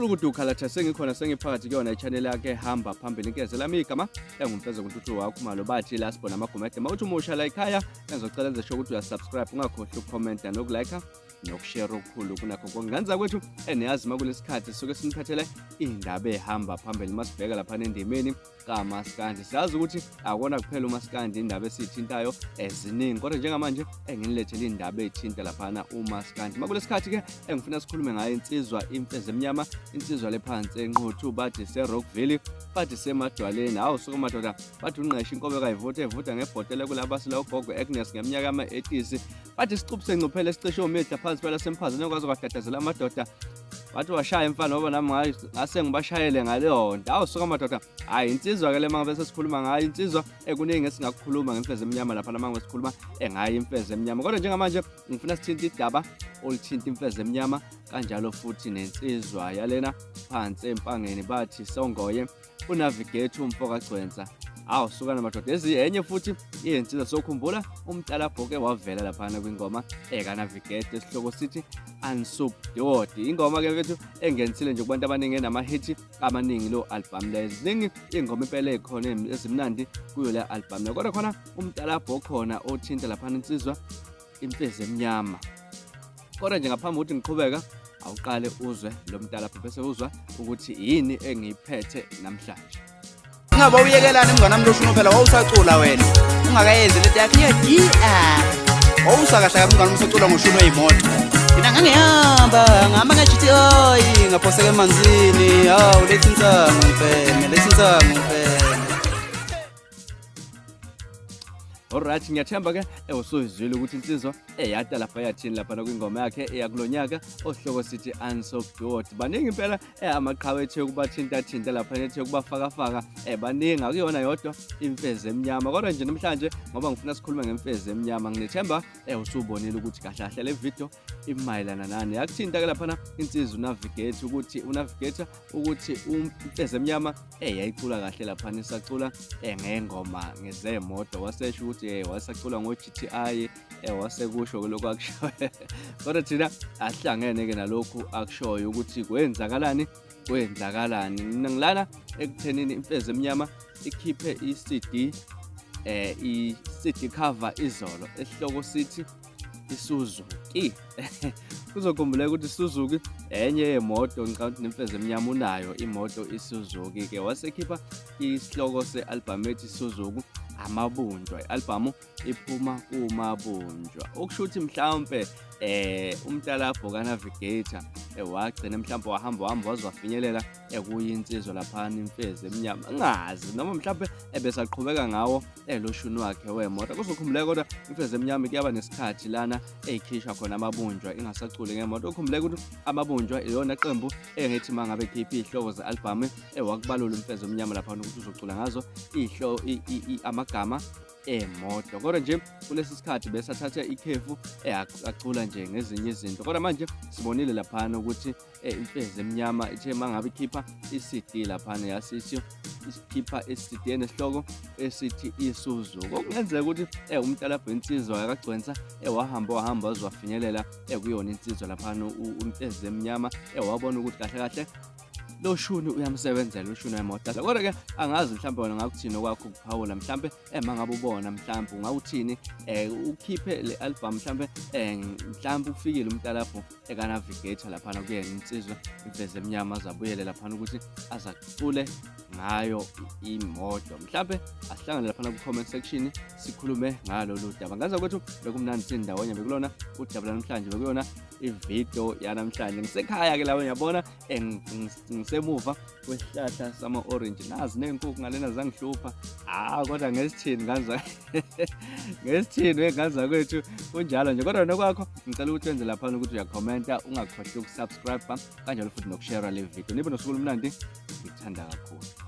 Gulukudu Khalatha sengikhona sengiphakathi kuyona i-channel yakhe hamba phambili inkeze lami igama engumfeze kuntuthu wakho malo bathi la sibona amagumede mawuthi umusha la ekhaya engizocela nje ukuthi uyasubscribe ungakhohlwa ukucomment nokulike nokushare okukhulu kunakho konke nganza kwethu eniyazi makulesikhathi sisuke siniphathele indaba ehamba phambili masibheka lapha endimeni kamaskandi. Siyazi ukuthi akona kuphela umaskandi indaba esiyithintayo eziningi, kodwa njengamanje enginilethele indaba ethinta laphana umaskandi. Makulesikhathi ke engifuna sikhulume ngayo insizwa imfeze emnyama, insizwa lephansi enquthu bathi seRockville, bathi semadwaleni. Hawu suka madoda, bathi unqesha inkobe kayivutha evutha ngebhotela kulabasela ugogo Agnes ngeminyaka yama-80s. Bathi sicuphu sencuphele sicishe umidla phansi phela semphazini okwazi kwadadazela amadoda. Bathi washaya mfana ngoba nami ngase ngibashayele ngaleyo nto. Awu suka madoda. Hayi insizwa ke le mangabe sesikhuluma ngayo insizwa ekuningi esingakukhuluma ngemfezi emnyama lapha namangabe sikhuluma engayo imfezi emnyama. Kodwa njengamanje ngifuna sithinte idaba oluthinta imfezi emnyama kanjalo futhi nensizwa yalena phansi empangeni bathi songoye unavigate umfo kaGcwensa. Awu suka namadoda eziyenye futhi iyensizwa sokhumbula umtalabhoke wavela laphana kwingoma eka-navigate esihloko sithi unsubdued. Ingoma ke mfethu engenisile nje kubantu abaningi enamahithi amaningi lo album le. Ziningi iy'ngoma impela ey'khona ezimnandi kuyo le album le, kodwa khona umtalabho okhona othinta laphana insizwa imfezi emnyama. Kodwa nje ngaphambi kokuthi ngiqhubeka, awuqale uzwe lo mtalabho bese uzwa ukuthi yini engiyiphethe namhlanje. Ungaba uyekelani mngani wami loshuno phela wawusacula wena ungakayenzi lento yakhe ye-DR wawusakahle kabi mngani usacula ngoshuno weyimoto. Mina ngangihamba ngihamba nge-GTI ngaphoseka emanzini, hawu lethi insangu ngibheme, lethi insangu ngibheme. Alright, ngiyathemba ke usuyizwile ukuthi insizwa eyada lapha yathini lapha kwingoma yakhe eyakulonyaka osihloko sithi Unsubdued. Baningi impela amaqhawe ethe ukubathinta thinta lapha ethe ukubafakafaka baningi, akuyona yodwa imfezi emnyama. Kodwa nje namhlanje ngoba ngifuna sikhulume ngemfezi emnyama, nginethemba usubonile ukuthi kahle kahle le video imayelana nani. Yakuthinta ke laphana insizwa unavigate ukuthi unavigator ukuthi umfezi emnyama yayicula kahle laphana isacula ngengoma ngezemoto, wasesho ukuthi wasacula ngo-GTI wasekusho lokhu akushoyo. Kodwa thina asihlangene ke nalokhu akushoyo ukuthi kwenzakalani kwenzakalani. Mina ngilana ekuthenini imfezi emnyama ikhiphe i-CD i-CD cover izolo esihloko sithi iSuzuki. Kuzokhumbuleka ukuthi iSuzuki enye yemoto, ngicabanga ukuthi nemfezi emnyama unayo imoto iSuzuki ke. Wasekhipha isihloko se-album ethi Suzuki Amabunjwa. I-album iphuma kumabunjwa, okusho ukuthi mhlawumpe umtalabho kaNavigator wagcina mhlawumbe wahamba wahamba waze wafinyelela ekuyinsizwa laphana imfezi emnyama, ngazi noma mhlawumbe ebesaqhubeka ngawo eloshuni wakhe wemoto. Kuzokhumbuleka kodwa imfezi emnyama kuyaba nesikhathi lana eyikhishwa khona amabunjwa ingasaculi ngemoto. Ukhumbuleka ukuthi amabunjwa iyona qembu engithi mangabe khipha iy'hloko ze-albhamu ewakubalula umfezi omnyama laphana ukuthi uzocula ngazo amagama emoto. Kodwa nje kulesi sikhathi besathatha ikhefu acula nje ngezinye izinto. Kodwa manje sibonile laphana ukuthi imfezi emnyama ithe mangabe ikhipha i-CD laphana yasisho isikhipha i-CD enesihloko esithi Isuzuki. Okungenzeka ukuthi umtalabho insizwa yakagcwensa wahamba wahamba waze wafinyelela kuyona insizwa laphana imfezi emnyama, wabona ukuthi kahle kahle lo shuni uyamsebenzela ushuni wemoto. Kodwa ke angazi mhlawumbe wena ngakuthini okwakho ukuphawula, mhlawumbe mangabe ubona mhlawumbe ungawuthini ukhiphe le album mhlawumbe mhlawumbe ufikile umtalabho eka-Navigator laphana kuyena insizwa imfezi emnyama azabuyele laphana ukuthi azacule ngayo imoto. Mhlawumbe asihlangane laphana ku-comment section sikhulume ngalolu daba. Ngaza kwethu bekumnandi sindawonye, bekulona udaba lanamhlanje, bekuyona ividiyo yanamhlanje. Ngisekhaya ke lawo ngiyabona ngisemuva kwesihlahla sama-orange, nazi ney'nkukhu ngalena zangihlupha. Kodwa ngesithini nganza ngesithini wenganza kwethu kunjalo nje. Kodwa nokwakho ngicela ukuthi wenze laphana ukuthi uyakhomenta, ungakhohlwa ukusubscribe kanjalo futhi nokushare le video. Nibe nosuku olumnandi, ngikuthanda kakhulu.